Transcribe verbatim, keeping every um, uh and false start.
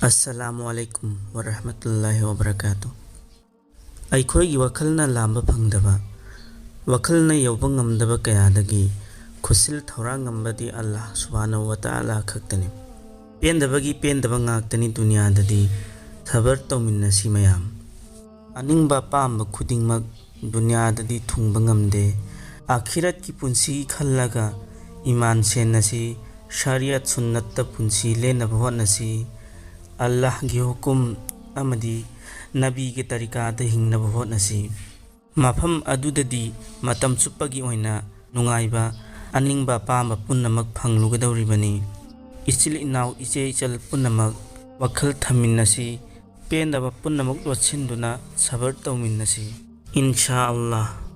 ꯑꯁꯂꯥꯃꯨ ꯑꯂꯥꯏꯀꯨꯝ ꯋꯔꯍꯃꯇꯨꯜꯂꯥꯍꯤ ꯋꯕꯔꯀꯥꯇꯨ꯫ ꯑꯩꯈꯣꯏꯒꯤ ꯋꯥꯈꯜꯅ ꯂꯥꯝꯕ ꯐꯪꯗꯕ, ꯋꯥꯈꯜꯅ ꯌꯧꯕ ꯉꯝꯗꯕ ꯀꯌꯥꯗꯒꯤ ꯈꯨꯠꯁꯤꯜ ꯊꯧꯔꯥꯡ ꯉꯝꯕꯗꯤ ꯑꯜꯂꯥꯍ ꯁꯨꯕꯍꯥꯅꯍꯨ ꯋ ꯇꯥꯂꯥ ꯈꯛꯇꯅꯤ꯫ ꯄꯦꯟꯗꯕꯒꯤ ꯄꯦꯟꯗꯕ ꯉꯥꯛꯇꯅꯤ ꯗꯨꯅꯤꯌꯥꯗꯗꯤ꯫ ꯁꯕꯔ ꯇꯧꯃꯤꯟꯅꯁꯤ ꯃꯌꯥꯝ꯫ ꯑꯅꯤꯡꯕ ꯑꯄꯥꯝꯕ ꯈꯨꯗꯤꯡꯃꯛ ꯗꯨꯅꯤꯌꯥꯗꯗꯤ ꯊꯨꯡꯕ ꯉꯝꯗꯦ꯫ ꯑꯥꯈꯤꯔꯠꯀꯤ ꯄꯨꯟꯁꯤ ꯈꯜꯂꯒ ꯏꯃꯥꯟ ꯁꯦꯟꯅꯁꯤ, ꯁꯔꯤꯌꯠ ꯁꯨꯟꯅꯠꯇ ꯄꯨꯟꯁꯤ ꯂꯦꯟꯅꯕ ꯍꯣꯠꯅꯁꯤ, ꯑꯜꯂꯥꯍꯒꯤ ꯍꯨꯀꯨꯝ ꯑꯃꯗꯤ ꯅꯕꯤꯒꯤ ꯇꯔꯤꯀꯥꯗ ꯍꯤꯡꯅꯕ ꯍꯣꯠꯅꯁꯤ꯫ ꯃꯐꯝ ꯑꯗꯨꯗꯗꯤ ꯃꯇꯝ ꯆꯨꯞꯄꯒꯤ ꯑꯣꯏꯅ ꯅꯨꯡꯉꯥꯏꯕ, ꯑꯅꯤꯡꯕ ꯑꯄꯥꯝꯕ ꯄꯨꯝꯅꯃꯛ ꯐꯪꯂꯨꯒꯗꯧꯔꯤꯕꯅꯤ꯫ ꯏꯆꯤꯜ ꯏꯅꯥꯎ, ꯏꯆꯦ ꯏꯆꯜ ꯄꯨꯝꯅꯃꯛ ꯋꯥꯈꯜ ꯊꯝꯃꯤꯟꯅꯁꯤ, ꯄꯦꯟꯗꯕ ꯄꯨꯝꯅꯃꯛ ꯂꯣꯠꯁꯤꯟꯗꯨꯅ ꯁꯕꯔ ꯇꯧꯃꯤꯟꯅꯁꯤ꯫ ꯏꯟꯁꯥ ꯑꯜꯂꯥꯍ꯫